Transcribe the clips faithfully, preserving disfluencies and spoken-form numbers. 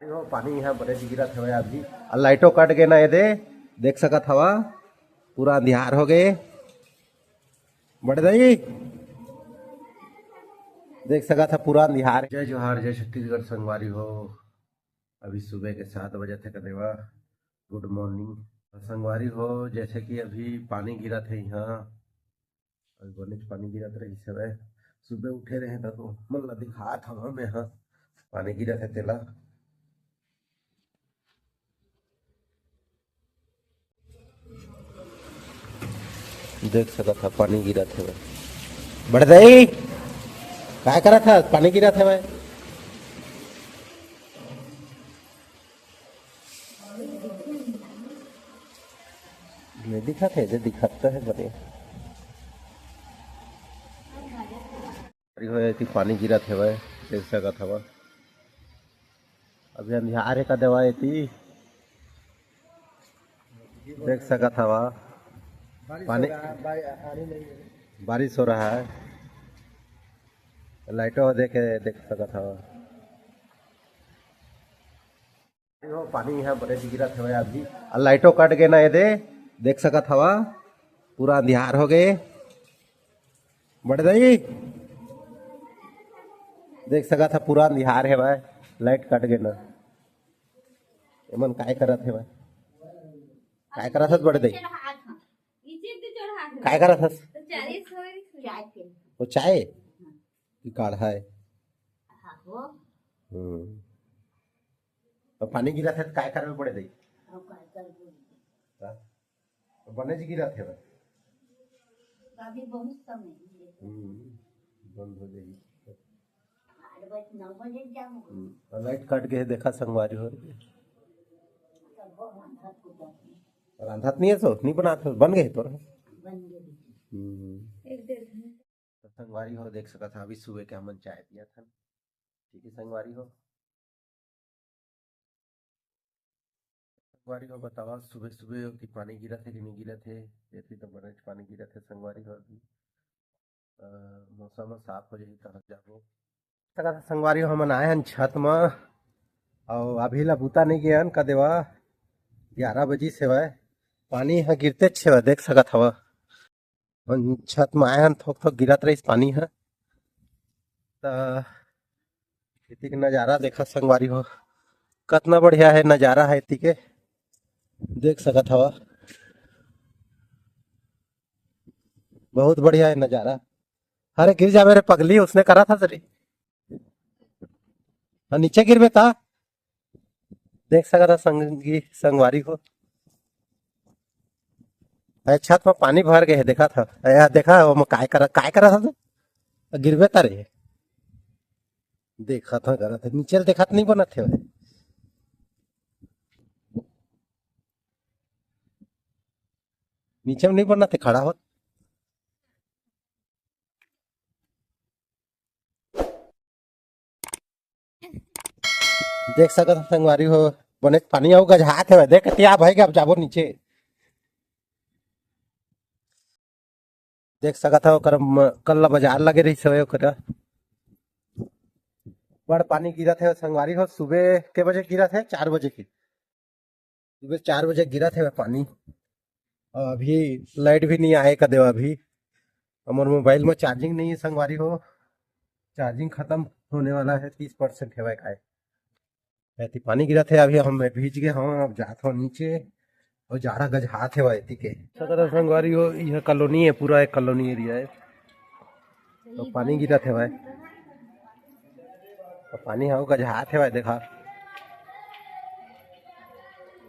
ओ, पानी यहाँ बड़े गिरत हवय अभी। अउ लाइटो कट गे ना, ये दे, देख सकत हवा, पूरा अंधियार हो गे। बड़े दाई, देख सकत हवा, पूरा अंधियार। जय जोहार, जय छत्तीसगढ़ संगवारी हो। अभी सुबह के सात बजे तक देवा। गुड मॉर्निंग संगवारी हो। जैसे कि अभी पानी गिरत हे यहाँ, अभी बनेच पानी गिरत रहिस हवय। सुबह उठे रहे त तो मन ला दिखात हवं मैं ह, पानी गिरत हे तेला। देख सकत ह, पानी गिरत हवय। बड़े दाई, काय करत ह? पानी गिरत हवय। नहीं दिखत हे, जे दिखत तो हे बने। अरे हो, एती पानी गिरत हवय, देख सकत हवा। अभी अंधियार हे का देवा एती, देख सकत हवा। पानी, बारिश हो रहा है। लाइटो देखे, देख सकत हवा। ओ, पानी यहाँ बड़े गिरत हवय अभी। अउ लाइटो कट गे ना, ये दे, देख सकत हवा, पूरा अंधियार हो गे। बड़े दाई, देख सकत ह, पूरा अंधियार हवय, लाइट कट गे ना। एमन काय करत हवय? काय करत हस बड़े दाई? काय करत हस? वो चाय कि काढ़ा हे? हम्म। तो पानी गिरत हे त काय करबे बड़े दाई? का? तो बनेच गिरत हे भाई। अभी बहुत समय हे। हम्म, बंद हो जाही। आठ बजे, नौ बजे जाबो। हम्म, तो लाइट कट गे हे, देखा संगवारी हो। तब वो रांधत कुटत हे। रांधत नहीं हे सो, नहीं बनात हे, बन गे हे तोर। बन गे हे। हम्म। एक डेढ़ घंटा। तो संगवारी हो, देख सकत ह, अभी सुबह के हमन चाय पियत हन। ठीक है संगवारी हो। संगवारी हो, बतावा सुबह सुबह कि पानी गिरत हे कि नहीं गिरत हे? एती तो बनेच पानी गिरत हे संगवारी हो। अभी, अ, मौसम ह साफ हो जाही तहाँ जाबो। सकत ह संगवारी हो, हमन आए हन छत म, अउ अभी ला बुता नहीं गे हन, का देवा ग्यारह बजिस हवय, पानी ह गिरतेच हवय, देख सकत हवा। हमन छत म आए हन, थोक थोक गिरत रहिस पानी ह। त एती के नजारा देखा संगवारी हो, कतना बढ़िया हे नजारा हे एती के, देख सकत हवा, बहुत बढ़िया हे नजारा। अरे गिर जाबे रे पगली, उसने करा था तेरी। हाँ, नीचे गिरबे ता। देख सकत ह संगी संगवारी हो, अरे छत म पानी भर गे हे, देखा था। अरे यार, देखा वो मैं काय करा, काय करा था तू? गिरबे तारे। देखा था, करा था, नीचे देखा तो नहीं बनत हे भाई। नीचे में नहीं बनत हे, खड़ा हो। देख सकत ह संगवारी हो, बने पानी अउ गजहात हवय। देख, तिया भाई के अब जाबो नीचे। देख सकत ह, ओकर म-, कल ला बाजार लगे रहिस हवय ओकरा। बड़ पानी गिरत हे संगवारी हो, सुबह के बजे गिरत हे, चार बजे के। सुबह चार बजे गिरत हे पानी, अउ अभी लाइट भी नहीं आए का देवा अभी। हमर मोबाइल में चार्जिंग नहीं है संगवारी हो, चार्जिंग खत्म होने वाला है, तीस परसेंट हेवय काय। एती पानी गिरत हे, अभी हम भीज गे हवं, अब जात हवं नीचे, अउ जाड़ा गजहात हेवय एती के। सकत ह संगवारी हो, यह कॉलोनी है, पूरा एक कॉलोनी एरिया है। तो पानी गिरत हेवय, तो पानी ह गजहात हेवय, देखा,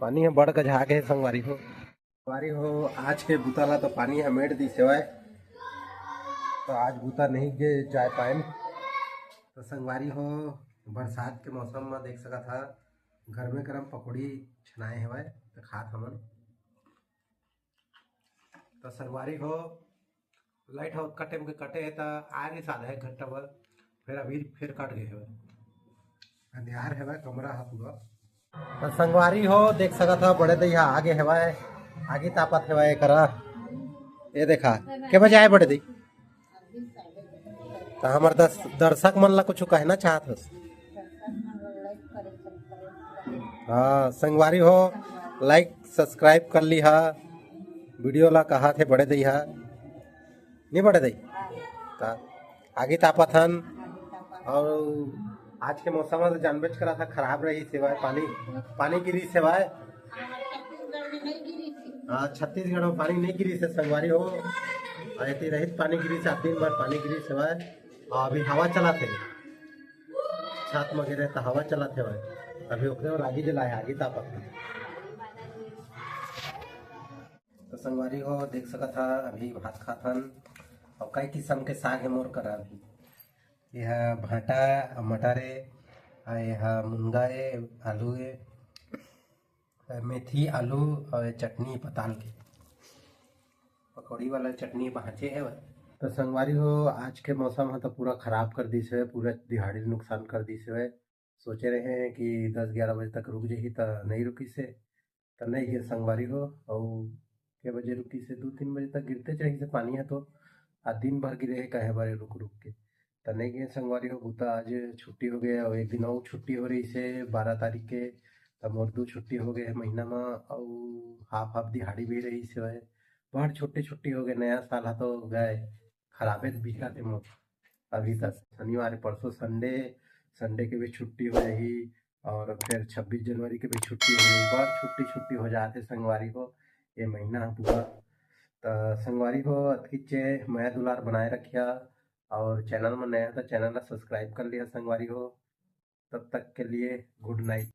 पानी ह बड़ गजहा के संगवारी हो। संगवारी हो, आज के बुता ला तो पानी ह मेड़ दिस हेवय, तो आज बुता नहीं गे जाय पाएन। तो संगवारी हो, बरसात के मौसम म देख सकत ह, गरमे गरम पकौड़ी छनाए हेवय, तो खात हमन। तो संगवारी हो, लाइट ह ओतका टाइम के कटे हे, त आ रहिस आधा एक घंटा बर, फिर अभी फिर कट गे हेवय। अंधियार हेवय, कमरा ह पूरा। त संगवारी हो, देख सकत ह, बड़े दई ह आगे हेवय, आगी तापत हेवय एकरा। ये देखा, के बजे आए बड़े दई? त हमर दस-, दर्शक मन ला कुछ कहना चाहत हस? हाँ संगवारी हो, लाइक सब्सक्राइब कर लिहा, वीडियो ला कहा थे बड़े दई हा, नहीं बड़े दई? हाँ। आगी तापत हन। और आज के मौसम ह तो जानबेच करा था, खराब रही सेवाय, पानी, पानी गिरी सेवाय। हाँ, छत्तीसगढ़ में पानी नहीं गिरी से संगवारी हो, और एती रहित पानी गिरी से, दिन भर पानी गिरी सेवाय। और अभी हवा चला थे, छात में गिरे तो हवा चला थे भाई। अभी ओकरे और आगी जलाए, आगी तापत। तो संगवारी हो, देख सकत हा, अभी भात खात हन। और कई किस्म के साग है मोर करा अभी। यह भांटा, मटर है, और यह मुनगा है, आलू है, मेथी, आलू और चटनी पताल के। पकौड़ी वाला चटनी भांचे है भाई। तो संगवारी हो, आज के मौसम ह तो पूरा खराब कर दिस है, पूरा दिहाड़ी नुकसान कर दिस है। सोचे रहे कि दस ग्यारह बजे तक रुक जाही, त नहीं रुकिस हे, त नहीं गिर संगवारी हो। अउ के बजे रुकिस हे? दू तीन बजे तक गिरते रहिस हे पानी ह तो, आ दिन भर गिरे हे कहे बारे रुक रुक के, त नहीं गिर संगवारी हो। बुता आज छुट्टी हो गए, अउ एक दिन अउ छुट्टी हो रहिस हे बारह तारीख के, त मोर दू छुट्टी हो गए हे महीना म, अउ हाफ हाफ दिहाड़ी भी रहिस हे। बड़ छुट्टी छुट्टी हो गए, नया साल ह तो गए, खराबे बीता थे मोर अभी तक। शनिवार, परसों संडे, संडे के भी छुट्टी हो जाही, और फिर छब्बीस जनवरी के भी छुट्टी हो जाही। बड़ छुट्टी छुट्टी हो जाथे संगवारी हो, ये महीना ह पूरा। त संगवारी हो, अतकिचे मया दुलार बनाए रखिया, और चैनल में नया ह तो चैनल ला सब्सक्राइब कर लिया संगवारी हो। तब तक के लिए गुड नाइट।